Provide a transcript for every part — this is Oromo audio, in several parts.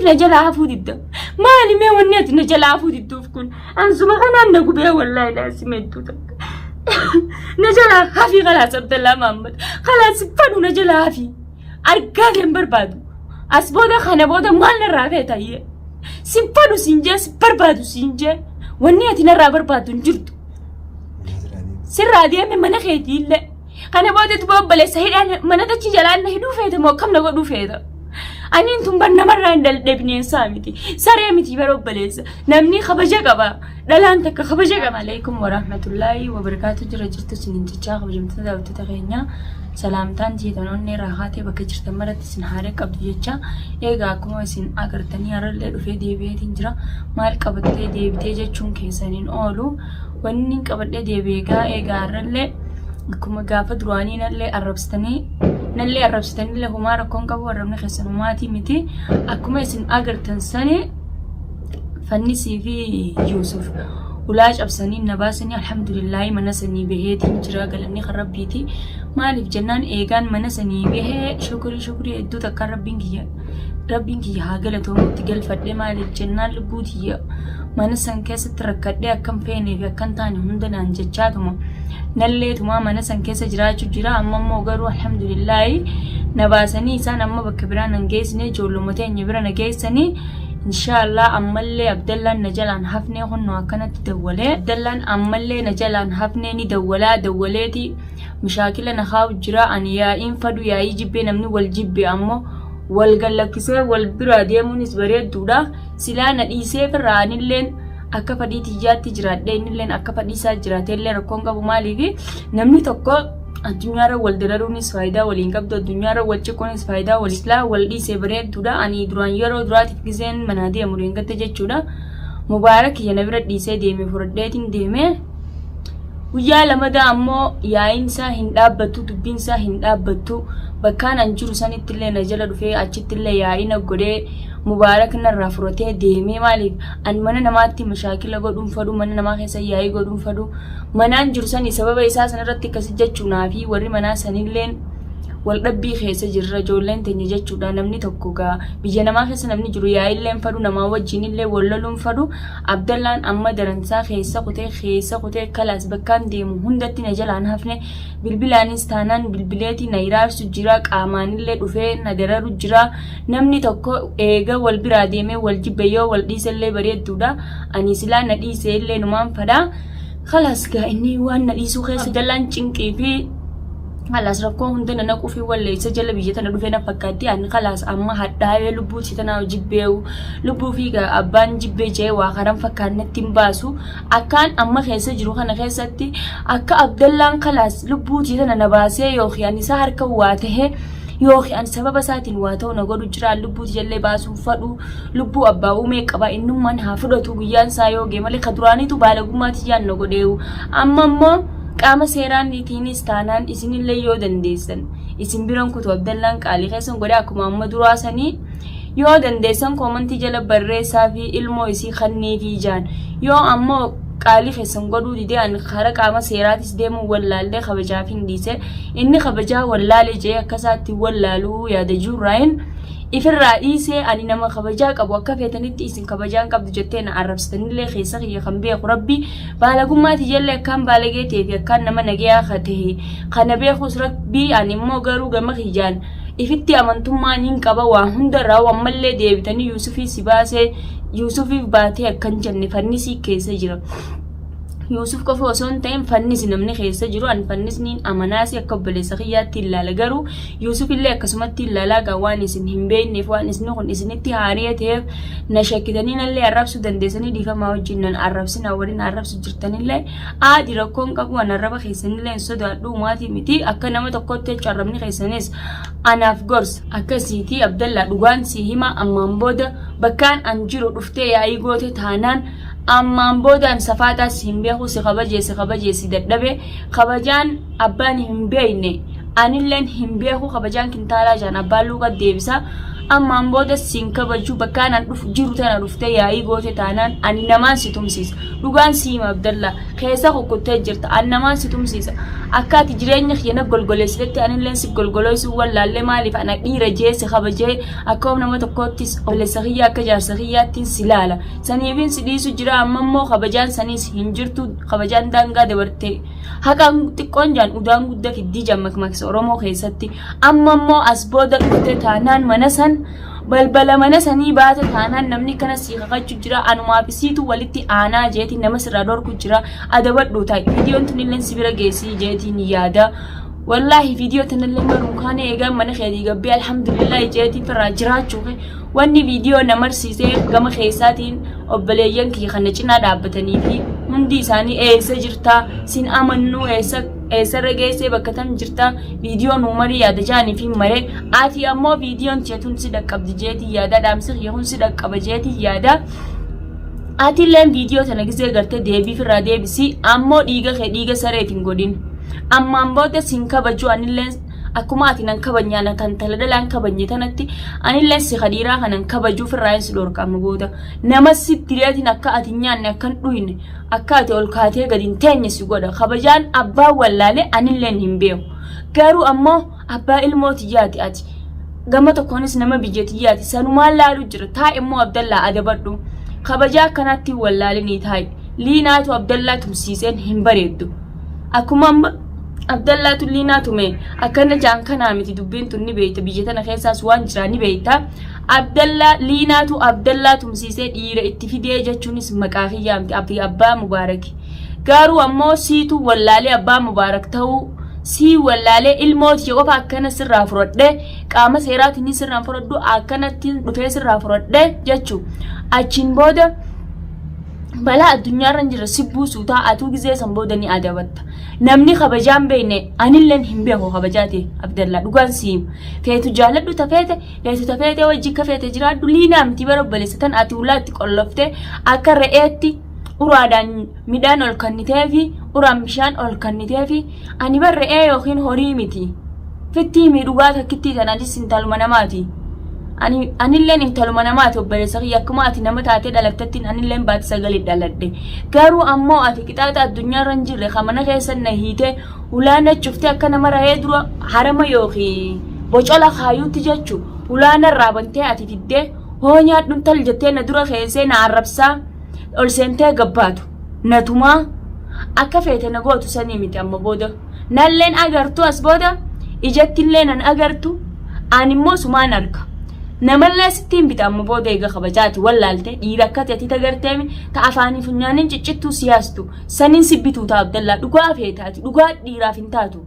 na jalaa hafuu didda? Maali mee wanni ati na jalaa hafuu didduuf kun? Ansuma kanaan na gubee wallaahi laasii medduu takka. Na jalaa hafii kalaas Abdallaa Mahammad. Kalaas fadhu na jalaa hafii. Argaa kee hin barbaadu. As booda kana booda maal narraa feeta iyyee? Sin fadhu siin jee si barbaadu siin jee wanni ati narraa barbaaddu hin jirtu. Sirraa deeme mana keetii illee. Kana booda duba obboleessa hidhaan mana dachii jalaan na hidhuu feeta moo akkam na godhuu feeta? Aniin tun bar namarraa hin daldhe bineensaa miti. Saree miti bara obboleessa. Namni kabaja qaba. Dhalaan takka kabaja qaba. Alaikum warahmatullaahi wabarakaatu jira jirtu isiniin jechaa kabajamtoota daawwattoota keenya salaamtaan jeetan onnee irraa kaatee bakka jirtan maratti isin haadha qabdu jecha eegaa akkuma isin agartanii har'allee dhufee deebi'eetiin jira maal qabattee deebitee jechuun keessaniin oolu wanni qabadhee deebi'ee egaa eegaa har'allee akkuma gaafa duraanii nallee arrabsitanii nallee arrabsitanillee homaa rakkoon qabu arrabni keessan homaatii miti akkuma isin agartan sani Fannisii fi Yuusuf ulaa cabsanii na baasanii alhamdulillaahi mana sanii baheetiin jira galanni kan rabbiiti maaliif jennaan eegaan mana sanii bahee shukurii shukurii hedduu takkaan rabbiin kiyya rabbiin kiyya haa galatoomutti galfadhe maaliif jennaan lubbuu tiyya mana san keessatti rakkadhee akkan feenee fi akkan taane hunda naan jechaatuma nalleetumaa mana san keessa jiraachuu jira amma immoo garuu alhamdulillaahi na baasanii isaan amma bakka biraa nan geessine ijoolluma teenya bira na geessanii Inshaallah ammallee Abdallaan na jalaan hafnee kunnoo akkanatti dawwalee Abdallaan ammallee na jalaan hafnee ni dawwalaa dawwaleeti mishaakila na kaa'u jira ani yaa'iin fadu yaa'ii jibbee namni wal jibbe ammoo wal gallakkisee wal biraa deemuunis bareedduudha silaa na dhiisee firraa anilleen akka fadhii tiyyaatti jiraadhee innilleen akka fadhii isaa jiraateellee rakkoon qabu maaliifi namni tokko addunyaarra wal dararuunis faayidaa waliin qabdu addunyaarra wal ciquunis faayidaa wal silaa wal dhiisee bareedduudha ani duraan yeroo duraatiif gizeen manaa deemu reengatte jechuudha mubaarak kiyya na bira dhiisee deeme fudhadheetiin deeme guyyaa lamadaa ammoo yaa'iin isaa hin dhaabbattu dubbiin isaa hin dhaabbattu bakkaan an jiru sanitti illee na jala dhufee achitti illee yaa'ina godhee mubaarak narraa furatee deemee maaliif an mana namaatti mashaakila godhuun fadhu mana namaa keessa yaa'ii godhuun fadhu manaan jiru sani sababa isaa sanarratti akkasi jechuu naafi warri manaa sanilleen wal dhabbii keessa jirra ijoolleen teenya jechuudha namni tokko gaa biyya namaa keessa namni jiru yaa'illeen fadhu namaa wajjinillee wal loluun fadhu Abdallaan amma daransaa keessa kutee keessa kutee kalaas bakkaan deemu hundatti na jalaan hafne bilbilaanis taanaan bilbileetii na hiraarsu jira qaamaanillee dhufee na dararu jira namni tokko eega wal biraa deemee wal jibbe yoo wal dhiisellee bareedduudha ani silaa na dhiise illee numaan fadha Kalaas gaa inni waan na dhiisuu keessa Abdallaan cinqii fi kalaas rakkoo hunda na naquu fi walleessa jala biyya tana dhufee na fakkaatti ani kalaas amma hadhaa'ee lubbuu si tanaa jibbeewu lubbuu fi gaa abbaan jibbee jee waa karan fakkaannetti hin baasu akkaan amma keessa jiru kana keessatti akka Abdallaan kalaas lubbuu si tana na baasee yookiin ani isaa harka waa tahee yookiin ani sababa isaatiin waa ta'u na godhu jira lubbuu tijallee baasuu fadhu lubbuu abbaa uumee qaba innummaan haa fudhatu guyyaan isaa yoo ga'e malee ka duraaniitu baalagummaa tiyyaan na godheewu amma immoo qaama seeraanitiinis taanaan isinillee yoo dandeessan isin biran kutu abdallaan qaalii keessan godhee akkuma amma duraa sanii yoo dandeessan koomantii jala barreessaa fi ilmoo isii kannii fi jaan yoo ammoo qaalii keessan godhuu didee ani karaa qaama seeraatis deemuu wallaallee kabajaaf hin dhiise inni kabajaa wallaalee jee akka isaatti wallaaluu yaada juurraayin ifirraa dhiisee ani nama kabajaa qabu akka feetanitti isin kabajaan qabdu jettee na arrabsitanillee keessa kiyya kan beeku rabbi baalagummaa tiyyallee akkaan baalagee ta'ee fi akkaan nama nagayaa ka ta'e kana beekus rabbi ani immoo garuu gama kiyyaan ifitti amantummaa niin qaba waa hundarraa ammallee deebitanii Yuusufii si baasee Yuusufiif baatee akkan jenne fannisii keessa jira. Yuusuf qofa osoo hin ta'in fannisi namni keessa jiru ani fannisniin amanaasi akka obboleessa kiyyaatti ilaala garuu Yuusuf illee akkasumatti ilaalaa gaa waan isin hin beekneef waan isin kun isinitti haariya ta'eef na shakkitanii nallee arrabsuu dandeessanii dhiifamaa wajjin nan arrabsina waliin arrabsu jirtanillee aadi rakkoon qabu an arraba keessanillee hin sodaadhu umaatii miti akka nama tokkotti jechuun arrabni keessanis anaaf gorsa akkasiiti Abdallaa dhugaan si hima ammaan booda bakkaan an jiru dhuftee yaa'ii goote taanaan ammaan booda an safaaxaa si hin beeku si kabajee si kabajee si dadhabe kabajaan abbaan hin beekne anilleen hin beeku kabajaan kintaalaa jaan abbaan luuqa deebisa ammaan booda siin kabaju bakkaan an dhufu jiru tana dhuftee yaa'ii goote taanaan ani namaan si tumsiisa dhugaan si hima Abdallaa keessa kukkuttee jirta an namaan si tumsiisa Akka ati jireenya kiyya na golgoleessitetti anilleen si golgoloysuu wallaalle. Maaliif ana dhiira jee si kabajee, akka nama tokkoottis obboleessa kiyya, akka jaarsa kiyyaattiin si laala. Saniifin si dhiisu jira. Amma immoo kabajaan saniis hin jirtu, kabajaan daangaa dabarte. Haqaan xiqqoon jaan udaan guddaa fiddii jaan makmaaksa Oromoo keessatti. Amma immoo as booda dhufte taanaan, mana san balbala mana sanii baate taanaan, namni kana sii kakachu jira, anumaaf isiitu walitti aanaa jeetiin nama sirraa dhorku jira. Adabadhu ta'i. Viidiyoon tunillee si bira geessii jeetiin yaada. Wallaahi viidiyoo tanallee maruu kaane eegaan mana keetii gabbee alhamdulillah jeetiin firraa jiraachuu. Wanni viidiyoo na marsiisee gama keessaatiin obboleeyyan kiyya kana cinaa dhaabbatanii fi hundi isaanii eessa jirtaa, sin amannuu, eessa eessarra geessee, bakka tam jirtaa, viidiyoo nuu marii yaada jaanii fi maree. Ati ammoo viidiyoon teetun si dhaqqabdi jeetii yaada, dhaamsi kiyya kun si dhaqqaba jeetii yaada. Atilleen viidiyoo tana gisee gartee deebii firraa deebisii. Ammoo dhiiga kee dhiiga sareef hin godhin. Ammaan booda sin kabaju. Anilleen akkuma ati nan kabajne, ana kan tala dhalaan kabajne tanatti, anilleen si kadhiiraa kanan kabajuu firraa hin si dhorka. Amma booda nama sitti reetiin akka ati hin nyaanne, akka hin dhuyne, akka ati ol kaatee gadi hin teenye si godha. Kabajaan abbaa wallaalee anilleen hin beeku, garuu ammoo abbaa ilmoo tiyyaati. Ati gama tokkonis nama biyya tiyyaati, sanumaan laalu jira. Taa immoo Abdallaa adabadhu, kabajaa akkanaatti wallaalinii taa'i. Liinaatu Abdallaa tumsiiseen hin bareeddu. Akkuma amma Abdallaatu liinaa tume akkana jaan kanaa miti. Dubbiin tun ni beeyta, biyya tana keessaas waan jiraa ni beeyta. Abdallaa liinaatu Abdallaa tumsiisee dhiira itti fidee jechuunis maqaa kiyyaa miti, abdi abbaa Mubaaraki. Garuu ammoo siitu wallaalee abbaa Mubaarak ta'uu sii wallaalee. Ilmoo tiyya qofa akkana sirraa fudhadhee, qaama seeraatiin sirraan fudhadhu, akkanatti dhufee sirraa fudhadhee jechuu achiin booda balaa addunyaarra hin jirre si buusuu ta'a. Atuu gizee san booda ni adabatta. Namni kabajaan beekne anilleen hin beeku kabajaa ta'e. Abdallaa, dhugaan siim feetu jaaladhu, tafeete feetu tafeete wajji akka feete jiraadhu. Liinaa miti bara obboleessa tan ati ulaa itti qolloftee akka re'eetti uraadhaan midhaan ol kennitee fi uraan bishaan ol kennitee fi ani bar re'ee yookiin horii miti. Fittii mi dhugaa takkittii tan atis intaluma namaati. Ani anilleen intaluma namaati, obboleessa kiyya. Akkuma ati nama taatee dhalattettiin anilleen baati sagalii dhaladhe. Garuu ammoo ati qixaaxa addunyaarra hin jirre kan mana keessa na hiitee ulaa na cuftee akka nama rahee dura harama yookiin bocola kaayuutti jechu ulaa narraa bantee ati fiddee hoo nyaadhuun tal jettee na dura keessee na arrabsaa ol seentee gabbaatu natumaa akka feete na gootu sanii miti. Amma booda nalleen agartu, as booda ijattillee nan agartu, ani immoo sumaan arga. Namallee sittiin bita amma booda. Eega kabajaati wallaalte, dhiira akka ta'e tagarteemi ta afaanii funyaaniin ciccittuu siyaastu saniin si bituu ta'a. Abdallaa, dhugaa feetaati, dhugaa dhiiraaf hin taatu.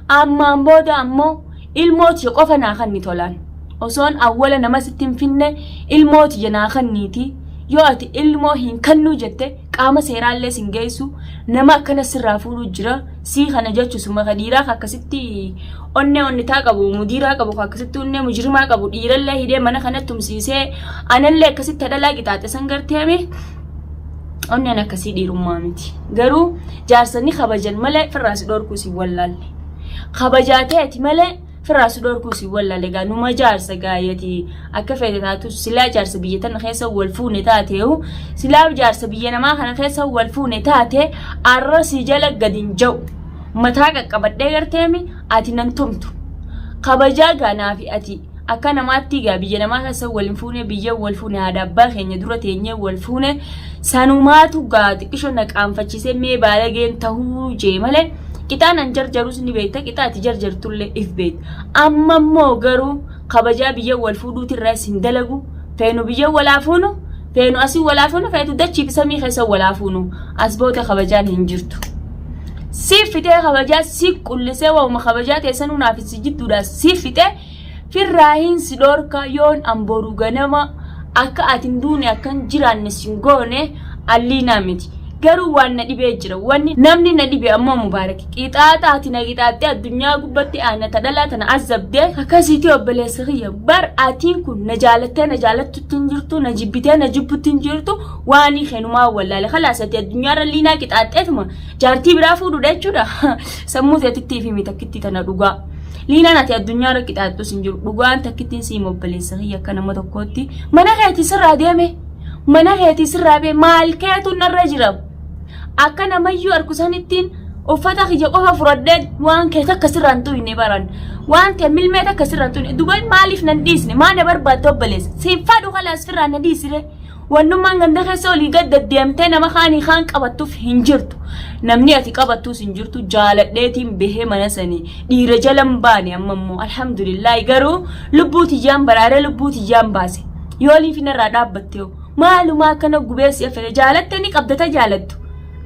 Ammaan booda ammoo ilmoo tiyya qofa naa kanni tolaan. Osoon awwala nama sitti hin finne ilmoo tiyya naa kanniiti. Yoo ati ilmoo hin kennuu jette, qaama seeraallee sin geessu, nama akkana sirraa fuudhuu jira. Sii kana jechu suma ka dhiiraa ka akkasitti onnee onnitaa qabu, mudiiraa qabu, ka akkasitti onnee mujrimaa qabu, dhiirallee hidhee mana kana tumsiisee anallee akkasitti hadhalaa qixaaxe san garteemi. Onneen akkasii dhiirummaa miti. Garuu jaarsonni kabajan malee firraa si dhorkuu si wallaalle. Kabajaa ta'eeti malee firraa si dhorkuu si wallaalle. Gaa numa jaarsa gaayati akka feete taatu, silaa jaarsa biyya tana keessa wal fuune taateehu, silaa jaarsa biyya namaa kana keessa wal fuune taate, arra si jala gadi hin ja'u. Mataa qaqqabadhee garteemi ati nan tumtu. Kabajaa gaanaa fi ati akka namaatti gaa biyya namaa keessa wal hin fuune, biyya wal fuune, haadha abbaa keenya dura teenyee wal fuune, sanumaatu gaa xiqqisho na qaanfachiisee mee baalageen tahuu jee malee qixaan an jarjarus ni beekta, qixaa ati jarjartullee if beekta. Amma immoo garuu kabajaa biyya wal fuudhuutirraas hin dalagu. Feenu biyya walaa fuunu, feenu asii walaa fuunu, feetu dachii fi samii keessa walaa fuunu, as booda kabajaan hin jirtu. Siif fixee kabajaa si qullisee, waa'uma kabajaa teessanuu naaf si jidduudhaa siif fixee firraahin si dhorka. Yoon an boru ganama akka ati hin duune, akka hin jiraanne sin goone, alliinaa miti. Garuu waan na dhibee jira. Wanni namni na dhibe ammoo Mubaarak qixaaxa ati na qixaaxxee addunyaa gubbatti aana ta dhalaa tana azabdee akkasiitii. Obboleessa kiyya, bar atiin kun na jaalattee na jaalattutti hin jirtu, na jibbitee na jibbutti hin jirtu. Waan kenumaa wallaale kalaas ati addunyaarra liinaa qixaaxxeetuma jaartii biraa fuudhuudha jechuudha. Sammuu teetitti fi takkitti tana dhugaa. Liinaan ati addunyaarra qixaaxxus hin jiru. Dhugaan takkittiin siim obboleessa kiyya, akka nama tokkootti mana keetii sirraa deeme. Mana keetii sirraa bee maal keetu narra jira. Akka namayyuu arku sanittiin Uffata kiyya qofa fudhadheen waan kee takka sirraa hin xuyne baran. Waan kee milmee takka sirraa hin xuyne. Dubai maaliif nan dhiisne? Maa na barbaadde obboleessa? Siin fadhu kalaas firraa na dhiisire. Wannummaan ganda keessa olii gad deddeemtee nama kaanii kaan qabattuuf hin jirtu. Namni ati qabattuus hin jirtu jaaladheetiin bahee mana sanii dhiira jala hin baane amma immoo alhamdulillaahi garuu lubbuu tiyyaan baraaree lubbuu tiyyaan baase. Yooliif narraa dhaabbatte hoo maalumaa akkana gubee si affeere jaalatte ni qabdata jaalattu.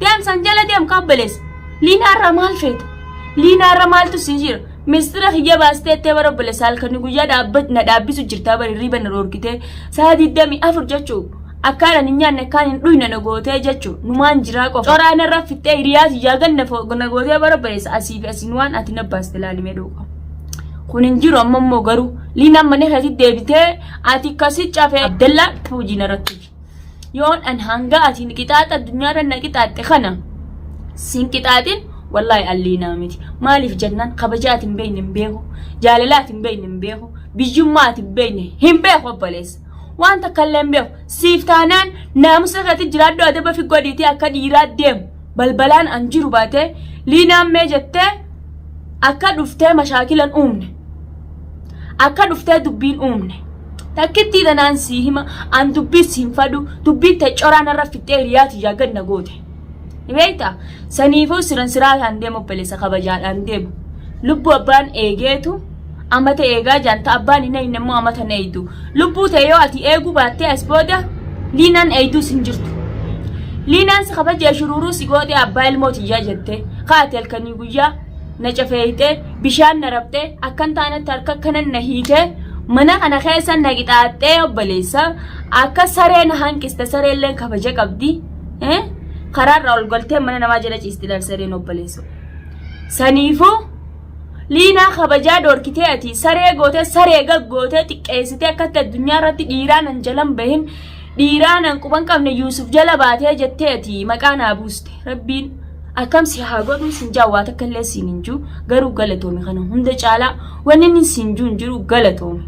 Deemsan jala deem kabbaleessa. Liinaarraa maal feeta? Liinaarra maaltu si jira? Mistira kiyya baastee ettee bara obboleessa halkanii guyyaa dhaabbat na dhaabbisu jirtaa bari riba na dhoorkitee sa'a 24 jechuu akkaan ani hin nyaanne akkaan hin dhuyne na gootee jechuu numaan jiraa qofa. Coraa narra fixxee hiriyaa tiyyaa gad na gootee bara obboleessa asii fi asiin waan ati na baaste laalimee dhuuqa. Kun hin jiru amma immoo garuu liinaan mana keetti deebitee ati akkasi cafee Abdallaa hojii narratti. Yoon an hanga ati qixaaxa addunyaarra na qixaaxxe kana sin qixaaxin wallaahi alliinaa miti. Maaliif jennaan kabaja ati hin beekne hin beeku, jaalala ati hin beekne hin beeku, biyyummaa ati hin beekne hin beeku obboleessa. Waan takka illee hin beeku. Siif taanaan naamusa keetti jiraadhu adaba fi godhiitii akka dhiiraa deemu. Balbalaan an jiru baatee liinaan mee jettee akka dhuftee mashaakilan uumne. Akka dhuftee dubbiin uumne. Takkittii tanaan sii hima an dubbii siin fadhu dubbii tee coraa narra fixxee hiriyaa tiyyaa gad na goote. Ni beektaa? Saniifuu siran siraataan deemu obboleessa kabajaadhaan deemu. Lubbuu abbaan eegeetu amata eegaa jaanta abbaan hin eegne immoo amata hin eeydu. Lubbuu tee yoo ati eeguu baattee as booda liinaan eeyduus hin jirtu. Liinaan si kabajee shuruuruu si gootee abbaa ilmoo tiyyaa jettee kaate halkanii guyyaa na cafeeyxee bishaan na rabxee akkan taanetti harka akkanan na hiitee mana kana keessa na qixaaxxee obboleessa akka saree na hanqiste sareelleen kabaja qabdi karaarraa ol galtee mana namaa jala ciisti laal sareen obboleessa saniifuu liinaa kabajaa dhoorkitee ati saree gootee saree gaggootee xiqqeessitee akkatti addunyaa irratti dhiiraa nan jalan bahin dhiiraa nan quban qabne Yuusuf jala baatee jettee ati maqaa naa buuste rabbiin Akkam si haa godhuu sin jaa waa takka illee siin hin jiru garuu galatoomi kana hunda caalaa wanni inni siin jiru hin jiru galatoomi.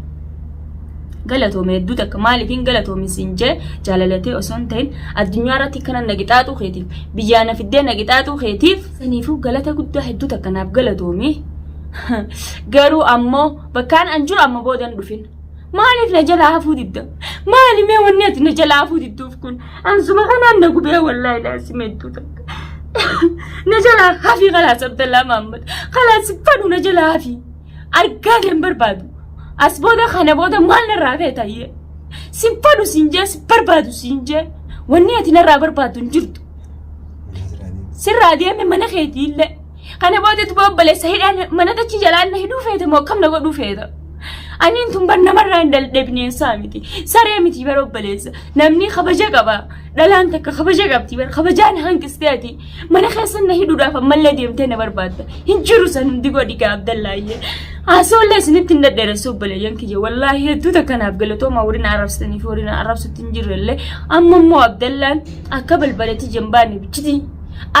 Galatoomi hedduu takka maaliifin galatoomi siin jee jaalalatee osoo hin ta'in addunyaa irratti kana na qixaaxuu keetiif biyyaa na fiddee na qixaaxuu keetiif saniifuu galata guddaa hedduu takka naaf galatoomi. Garuu ammoo bakkaan an jiru amma booda hin dhufin. Maaliif na jalaa hafuu didda? Maali mee wanni ati na jalaa hafuu didduuf kun? Ansuma kanaan na gubee wallaahi laasima hedduu takka. Na jalaa hafii kalaas Abdallaa Mahammad. Kalaas fadhu na jalaa hafii. Argaa kee hin barbaadu. As booda kana booda maal narraa feeta iyyee? Sin fadhu siin jee sin barbaadu siin jee. Wanni ati narraa barbaaddu hin jirtu. Sirraa deeme mana keetii illee. Kana booda duba obboleessa hidhaan mana dachii jalaan na hidhuu feeta moo akkam na godhuu feeta? Aniin tun bar namarraa hin daldhe bineensaa miti. Saree miti bar obboleessa. Namni kabaja qaba. Dhalaan takka kabaja qabdi bar kabajaan hanqistee ati mana keessa na hidhuudhaaf ammallee deemtee na barbaadda. Hin jiru san hundi godhi gaa Abdallaayyee. Haasawallee isinitti hin dhadheeressu obboleeyyan kiyya. Wallaahi hedduu takka naaf galatooma warri na arrabsitanii fi warri na arrabsutti hin jirrellee. Amma immoo Abdallaan akka balbalatti jembaanne bichiti.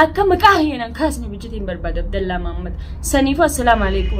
Akka maqaa kiyya nan kaasne bichiti hin barbaadu Abdallaa Mahammad. Saniifuu assalaamu alaikum.